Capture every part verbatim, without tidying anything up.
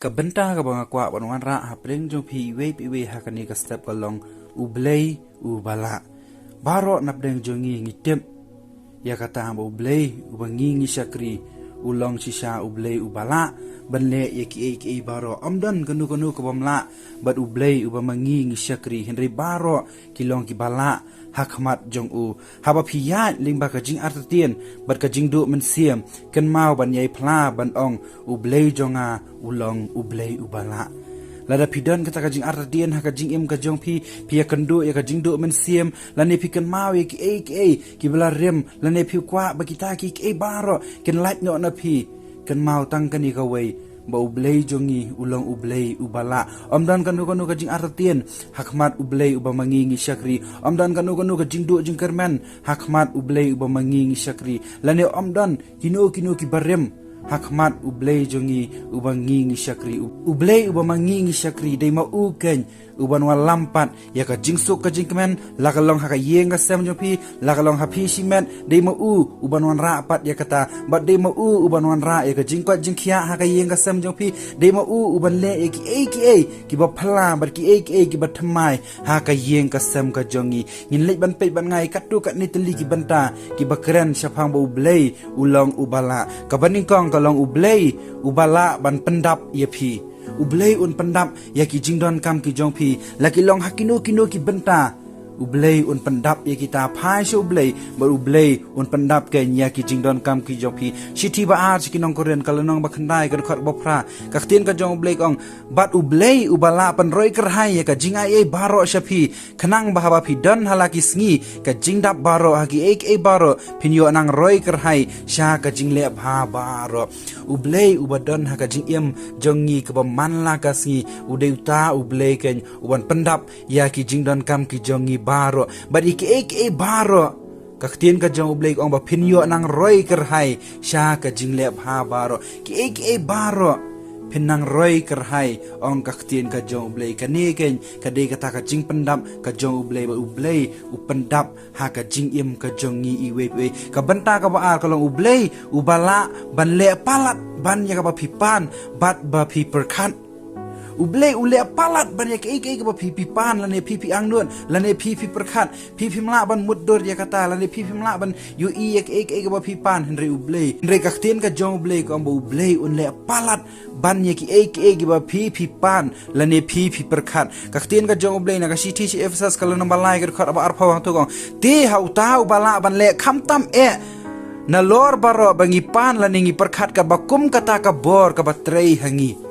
Ka bynta kaba nga kwah ban wanrah hapdeng jong phi iwei pa iwei ha kane ka step ka long U Blei uba lah. Baroh napdeng jong ngi ngi tip ïa kata ba U Blei uba ngi ngi shakri u long shisha U Blei uba lah ban leh ïa kiei kiei baroh. Ym don kano kano ka bym lah bad U Blei uba ma ngi ngi shakri. Hynrei baroh ki long kiba lah ha khmat jong u. Haba phi ïaid lyngba ka jingartatien bad ka jingduh mynsiem, kynmaw ban ïai phla ban ong, U Blei jong nga u long U Blei uba lah. Lada phi don kata ka jingartatien ha ka jingim ka jong phi, phi ïakynduh ïa ka jingduh mynsiem, lane phi kynmaw ïa kiei kiei kiba la rim, lane phi kwah ba kita kiei kiei baroh kin lait noh na phi, kynmaw tang kane kawei, ba U Blei jong ngi u long U Blei uba lah. Ym don kano kano ka jingartatien ha khmat U Blei uba ma ngi ngi shakri. Ym don kano kano ka jingduh jingkyrmen ha khmat U Blei uba ma ngi ngi shakri. Lane ym don kino kino kiba rim ha khmat U Blei jong ngi uba ngi ngi shakri. U Blei uba ma ngi ngi shakri dei ma u keiñ uban wallam pat ïa ka jingsuk ka jingkmen, la ka long ha ka ïing ka sem jong phi, la ka long ha phi shimet, dei ma u uban wanrah pat ïa kata, bad dei ma u uban wanrah ïa ka jingkoit jingkhiah ha ka ïing ka sem jong phi, dei ma u uban leh ïa kiei kiei kiba phylla bad kiei kiei kiba thymmai ha ka ïing ka sem ka jong ngi. Ngin leit ban peit ban ngai katto katne tylli ki bynta kiba kren shaphang ba U Blei u long uba lah. Kaba nyngkong ka long U Blei uba lah ban pyndap ïa phi. U Blei un pyndap ïa ki jingdonkam ki jong phi, la ki long ha kino kino ki bynta. U Blei un pyndap ïa kita. Phai sha U Blei, bad U Blei un pyndap keiñ ïa ki jingdonkam ki jong phi. Shithi ba ar sha ki nong Korinth, ka lynnong ba khyndai, ka dkhot ba phra. Ka ktien ka jong U Blei ka ong, bad U Blei uba lah pynroi kyrhai ïa ka jingai ei baroh sha phi, khnang ba haba phi don ha la ki sngi ka jingdap baroh, ha kiei kiei baroh phin ïoh nang roi kyrhai sha ka jingleh bha baroh. U Blei uba don ha ka jingim jong ngi kaba man la ka sngi, u dei uta U Blei keiñ uban pyndap ïa ki jingdonkam ki jong ngi baroh. Bad ïa kiei kiei baroh, ka ktien ka jong U Blei ka ong ba phin ïoh nang roi kyrhai sha ka jingleh bha baroh. Kiei kiei baroh phin nang roi kyrhai, ong ka ktien ka jong U Blei. Kane keiñ ka dei kata ka jingpyndap ka jong U Blei, ba U Blei u pyndap ha ka jingim ka jong ngi iwei pa iwei. Ka bynta kaba ar ka long U Blei uba lah ban leh palat ban ïa kaba phi pan bad ba phi pyrkhat. U Blei u leh palat ban ïa kiei kiei kaba phi phi pan, lane phi phi angnud, lane phi phi pyrkhat. Phi phim lah ban mutdur ïa kata, lane phi phim lah ban ïohi ïa kiei kiei kaba phi pan, hynrei U Blei, hynrei ka ktien ka jong U Blei ka ong ba U Blei un leh palat ban ïa kiei kiei kiba phi phi pan lane phi phi pyrkhat. Ka ktien ka jong U Blei na ka shithi sha Ephesus ka lynnong ba lai, ka dkhot ba arphew, hangto ka ong, te ha uta uba lah ban leh khamtam eh nalor baroh ba ngi pan lane ngi pyrkhat, katba kum kata ka bor kaba trei ha ngi.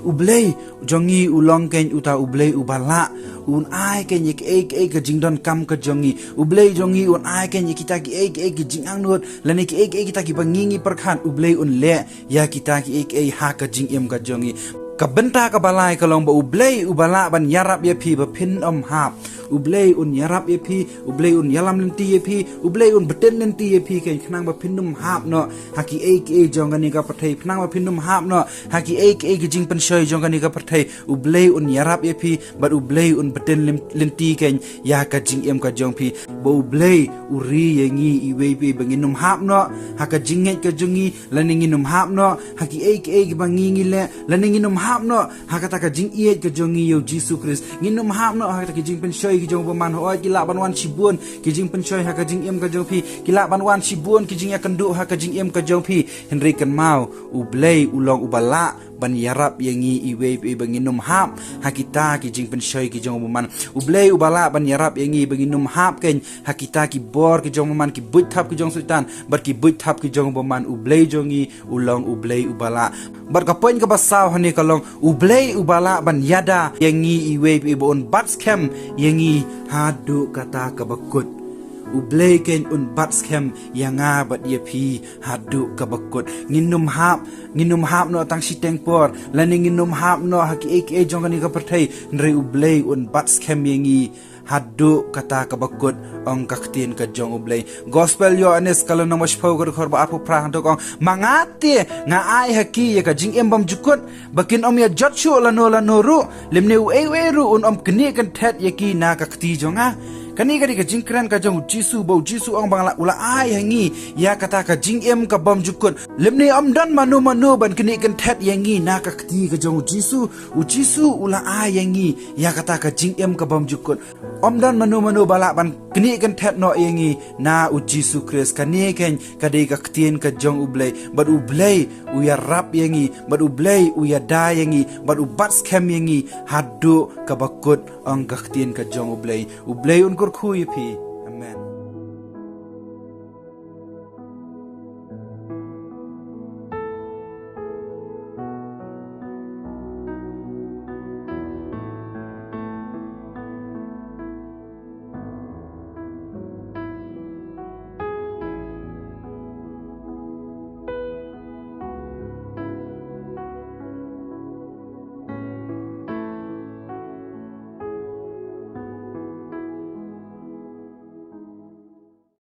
U Blei jong ngi u long keiñ uta U Blei uba lah. Un ai keiñ ïa kiei kiei ka jingdonkam ka jong ngi. U Blei jong ngi un ai keiñ ïa kita kiei kiei ki jingangnud lane kiei kiei kita kiba ngi ngi pyrkhat, U Blei un leh ïa kita kiei kiei ha ka jingim ka jong ngi. Ka bynta kaba lai ka long ba U Blei uba lah ban ïarap ïa phi ba phin ym hap. U Blei un ïarap ïa phi, U Blei un ïalam lynti ïa phi, U Blei un btin lynti ïa phi keiñ, khnang ba phin ym hap noh ha kiei kiei jong kane ka pyrthei, khnang ba phin ym hap noh ha kiei kiei ki jingpynshoi jong kane ka pyrthei. U Blei un ïarap ïa phi, bad U Blei un btin lynti keiñ ïa ka jingim ka jong phi. Ba U Blei u ri ïa ngi iwei pa iwei ba ngin ym hap noh ha ka jingngeit ka jong ngi, lane ngin ym hap noh ha kiei kiei kiba ngi ngi leh, lane ngin ym hap noh ha kata ka jingïeit ka jong ngi ïa U Jisu Khrist. Ngin ym hap noh ha kata ki jingpynshoi ki jong u bymman. Hooid, ki lah ban wan shibun ki jingpynshoi ha ka jingim ka jong phi, ki lah ban wan shibun ki jingïakynduh ha ka jingim ka jong phi. Hynrei kynmaw, U Blei u long uba lah ban ïarap ïa ngi iwei pa iwei ba ngin ym hap ha kita ki jingpynshoi ki jong u bymman. U Blei uba lah ban ïarap ïa ngi ba ngin ym hap keiñ ha kita ki bor ki jong u bymman, ki buit thap ki jong u Soitan bad ki buit thap ki jong u bymman. U Blei jong ngi u long U Blei uba lah. Bad ka point kaba saw hangne ka long, U Blei uba lah ban ïada ïa ngi iwei pa iwei, ba un bat skhem ïa ngi haduh kata kaba kut. U Blei keiñ un bat skhem ïa nga bad ïa phi haduh kaba kut. Ngin ym hap, ngin ym hap noh tang shiteng por, lane ngin ym hap noh ha kiei kiei jong kane ka pyrthei, hynrei U Blei un bat skhem ïa ngi haduh kata kaba kut, ong ka ktien ka jong U Blei. Gospel Ïoannis ka lynnong ba shiphew, ka dkhot ba arphew phra, hangto ka ong, ma nga te nga ai ha ki ïa ka jingim bymjukut, ba kin ym ïa jot shuh lano lano ruh, lymne uei uei ruh un ym knieh kynthet ïa ki na ka kti jong nga. Kane ka dei ka jingkren ka jong u Jisu, ba u Jisu ong ba la, u la ai ha ngi ïa kata ka jingim ka bymjukut. Lymne ym don mano mano ban knieh kynthet ïa ngi na ka kti ka jong u Jisu. U Jisu u la ai ha ngi ïa kata ka jingim ka bymjukut. Ym don mano mano ba lah ban knieh kynthet noh ïa ngi na u Jisu Khrist. Kane keiñ ka dei ka ktien ka jong U Blei, bad U Blei u ïarap ïa ngi, bad U Blei u ïada ïa ngi, bad u bat skhem ïa ngi haduh kaba kut, ong ka ktien ka jong U Blei. U Blei un kyrkhu ïa phi.